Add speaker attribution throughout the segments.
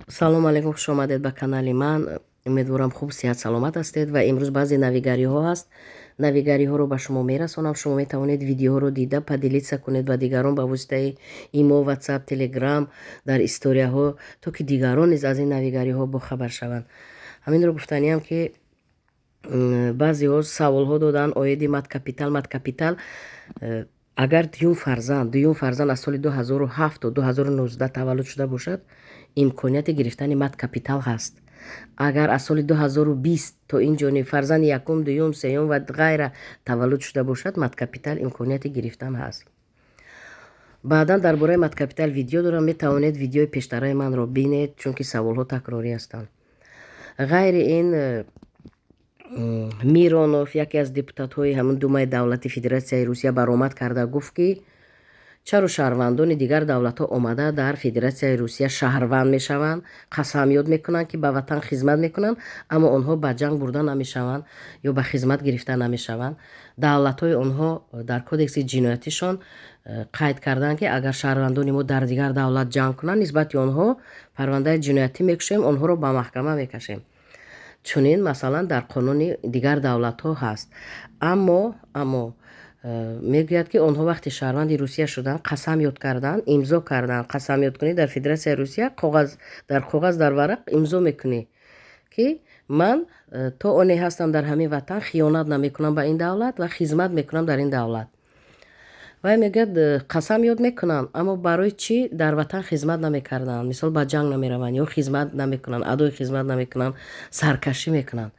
Speaker 1: Салому алейкум, хуш омадед ба канали ман. Умедворам, хуб, сиҳат, саломат ҳастед. Ва имрӯз баъзе навигариҳо ҳаст, навигариҳоро ба шумо мерасонам. Шумо метавонед видеоҳоро дида, поделиться кунед ба дигарон ба воситаи имо, Ватсап, Телеграм, дар историяҳо, то ки дигарон низ аз ин навигариҳо бохабар шаванд. Ҳаминро гуфтаниам, ки баъзеҳо саволҳо доданд оиди мат-капитал. Мат-капитал, агар дуюм фарзанд аз соли 2007 то 2019 таваллуд шуда бошад, имконияти гирифтани мат-капитал ҳаст. Агар аз соли 2020 то ин ҷониб фарзанди якум, дуюм, сеюм ва ғайра таваллуд шуда бошад, мат-капитал имконияти гирифтан ҳаст. Баъдан дар бораи мат-капитал видео дорам, метавонед видеои пештараи манро бинед, чунки саволҳо такрорӣ ҳастанд. Ғайри ин, Миронов, яке аз депутатҳои ҳамун Думаи давлати Федератсияи Русия, баромад карда гуфт, ки чаро шаҳрвандони дигар давлатҳо омада дар Федератсияи Русия шаҳрванд мешаванд, қасам ёд мекунанд, ки ба ватан хизмат мекунанд, аммо онҳо ба ҷанг бурда намешаванд ё ба хизмат гирифта намешаванд. Давлатҳои онҳо дар кодекси ҷиноятишон қайд карданд, ки агар шаҳрвандони мо дар дигар давлат ҷанг кунанд, нисбати онҳо парвандаи ҷиноятӣ мекушем, онҳоро ба маҳкама мекашем. Чунин, масалан, дар қонуни дигар давлатҳо ҳаст. Аммо мегӯяд, ки онҳо вақте шаҳрванди Русия шуданд, қасам ёд карданд, имзо карданд. Қасам ёд кунӣ дар Федератсияи Русия коғаз дар коғаз, дар варақ имзо мекунӣ, ки ман то оне ҳастам дар ҳамин ватан, хиёнат намекунам ба ин давлат ва хизмат мекунам дар ин давлат. Вай мегӯяд, қасам ёд мекунанд, аммо барои чӣ дар ватан хизмат намекарданд? Мисол, ба ҷанг намераванд ё хизмат намекунанд, адои хизмат намекунанд, саркашӣ мекунанд.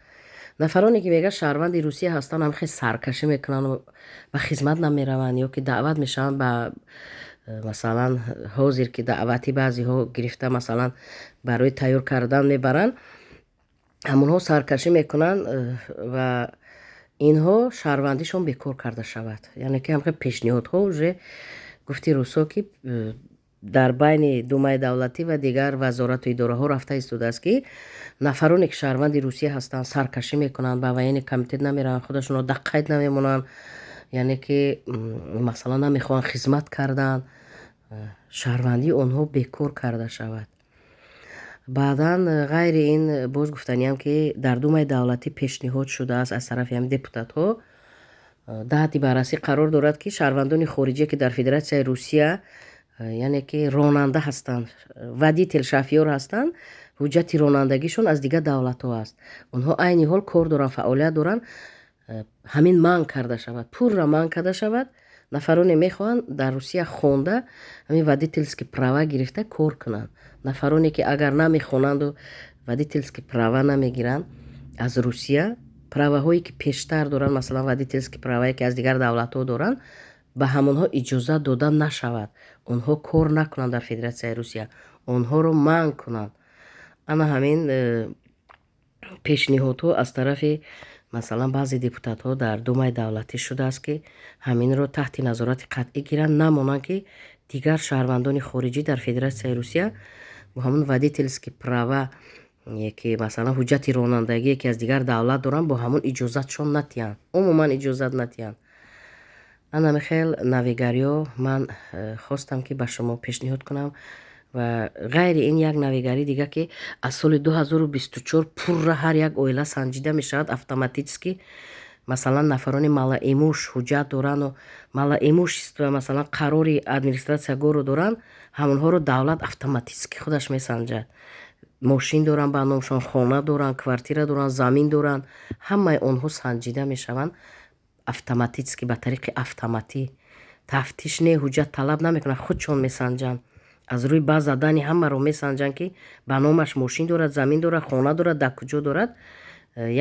Speaker 1: Нафароне ки мегӯяд, шаҳрванди Русия ҳастанд, ҳам хел саркашӣ мекунанд, ба хизмат намераванд ё ки даъват мешаванд ба масалан, ҳозир ки даъвати баъзеҳо гирифта, масалан, барои тайёр кардан мебаранд, ҳамонҳо саркашӣ мекунанд ва инҳо шаҳрвандишон бекор карда шавад. Яъне ки ҳамхел пешниҳодҳо уже, гуфти рӯсҳо, ки дар байни Думаи давлатӣ ва дигар вазорату идораҳо рафта истодааст, ки нафароне ки шаҳрванди Русия ҳастанд, саркашӣ мекунанд, ба военный комитет намераванд, худашонро дар қайд намемонанд, яъне ки, масалан, намехоҳанд хизмат кардан, шаҳрвандии онҳо бекор карда шавад. Баъдан, ғайри ин, боз гуфтаниам, ки дар Думаи давлатӣ пешниҳод шудааст аз тарафи ҳамин депутатҳо, таҳти баррасӣ қарор дорад, ки шаҳрвандони хориҷие, ки дар Федератсияи Русия, яъне ки ронанда ҳастанд, водитель, шофёр ҳастанд, ҳуҷҷати ронандагишон аз дигар давлатҳо аст, онҳо айни ҳол кор доранд, фаъолият доранд, ҳамин манъ карда шавад, пурра манъ карда шавад. Нафароне мехоҳанд дар Русия хонда, ҳамин водительский права гирифта кор кунанд. Нафароне ки агар намехонанду водительский права намегиранд аз Русия, праваҳое ки пештар доранд, масалан, водительский правае ки аз дигар давлатҳо доранд, ба ҳамонҳо иҷозат дода нашавад, онҳо кор накунанд дар Федератсияи Русия, онҳоро манъ кунанд. Ана ҳамин пешниҳодҳо аз тарафи, масалан, баъзе депутатҳо дар Думаи давлатӣ шудааст, ки ҳаминро таҳти назорати қатъӣ гиранд, намонанд, ки дигар шаҳрвандони хориҷӣ дар Федератсияи Русия бо ҳамон водительский права, ки, масалан, ҳуҷҷати ронандагие ки аз дигар давлат доранд, бо ҳамон иҷозатшон натиҳанд, умуман иҷозат натиҳанд. Ана михел навигариҳо ман хостам, ки ба шумо пешниҳод кунам. Ва ғайри ин, як навигарии дига, ки аз соли 2024 пурра ҳар як оила санҷида мешавад автоматически. Масалан, нафарони малоимущ ҳуҷҷат дорану малоимущество, масалан, қарори администратсия горо доранд, ҳамонҳоро давлат автоматически худаш месанҷад. Мошин доранд ба номшон, хона доранд, квартира доранд, замин доранд, ҳамаи онҳо санҷида мешаванд автоматически, ба тариқи автоматӣ. Тафтиш не, ҳуҷҷат талаб намекунанд, худшон месанҷанд. Аз рӯи база данных ҳамаро месанҷанд, ки ба номаш мошин дорад, замин дорад, хона дорад, дар куҷо дорад.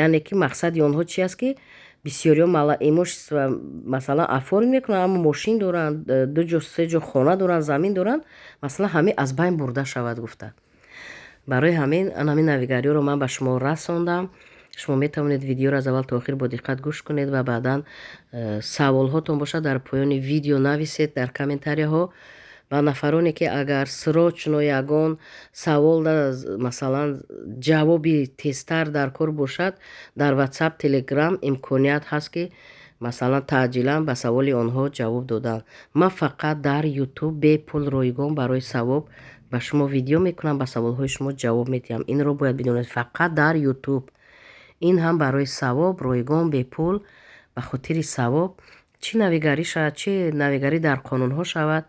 Speaker 1: Яъне ки мақсади онҳо чи аст, ки бисёриҳо малоимущество, масалан, оформить мекунанд, аммо мошин доранд, ду ҷо, се ҷо хона доранд, замин доранд, масалан, ҳамин аз байн бурда шавад гуфта. Барои ҳамин ан ҳамин навигариҳоро ман ба шумо расондам. Шумо метавонед видеоро аз аввал то охир бо диққат гӯш кунед ва баъдан саволҳотон бошад, дар поёни видео нависед дар комментарияҳо. Ба нафароне ки агар срочно ягон савол, масалан, ҷавоби тезтар дар кор бошад, дар Ватсап, Телеграм имконият ҳаст, ки, масалан, таъҷилан ба саволи онҳо ҷавоб додан. Ман фақат дар Ютуб бепул, ройгон, барои савоб. Ба шумо видео мекунам, ба саволҳои шумо ҷавоб медиҳам. Инро бояд бидонед, фақат дар Ютуб. Ин ҳам барои савоб, ройгон, бепул, ба хотири савоб. Чӣ навигарӣ шавад, чӣ навигарӣ дар қонунҳо шавад,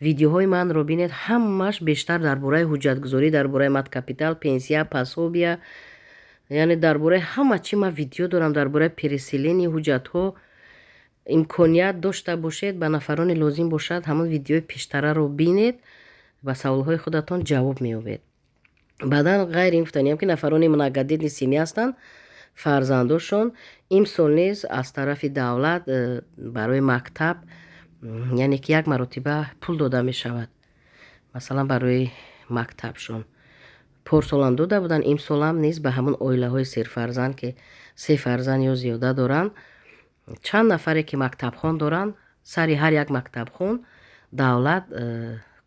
Speaker 1: видеоҳои манро бинед, ҳамааш бештар дар бораи ҳуҷҷатгузорӣ, дар бораи маткапитал, пенсия, пособия, яъне дар бораи ҳама чӣ ман видео дорам, дар бораи переселение, ҳуҷҷатҳо. Имконият дошта бошед, ба нафароне лозим бошад, ҳамон видеои пештараро бинед, ба саволҳои худатон ҷавоб меёбед. Баъдан, ғайри ин, гуфтаниям, ки нафарони многодетный семья ҳастанд, фарзандошон имсол низ аз тарафи давлат барои мактаб, яъне ки як маротиба пул дода мешавад. Масалан, барои мактабшон порсолам дода буданд, имсолам низ ба ҳамон оилаҳои серфарзанд, ки се фарзанд ё зиёда доранд, чанд нафаре ки мактабхон доранд, сари ҳар як мактабхон давлат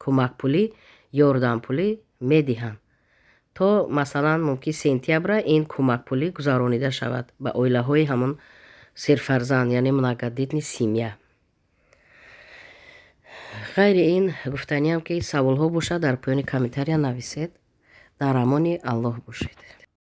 Speaker 1: кӯмакпулӣ, ёрдампулӣ медиҳанд. То, масалан, мумкин сентябра ин кӯмакпулӣ гузаронида шавад ба оилаҳои ҳамон серфарзанд, яъне многодетный семья. Ғайри ин, гуфтаниям, ки саволҳо бошад, дар поёни комментария нависед. Дар амони Аллоҳ бошед.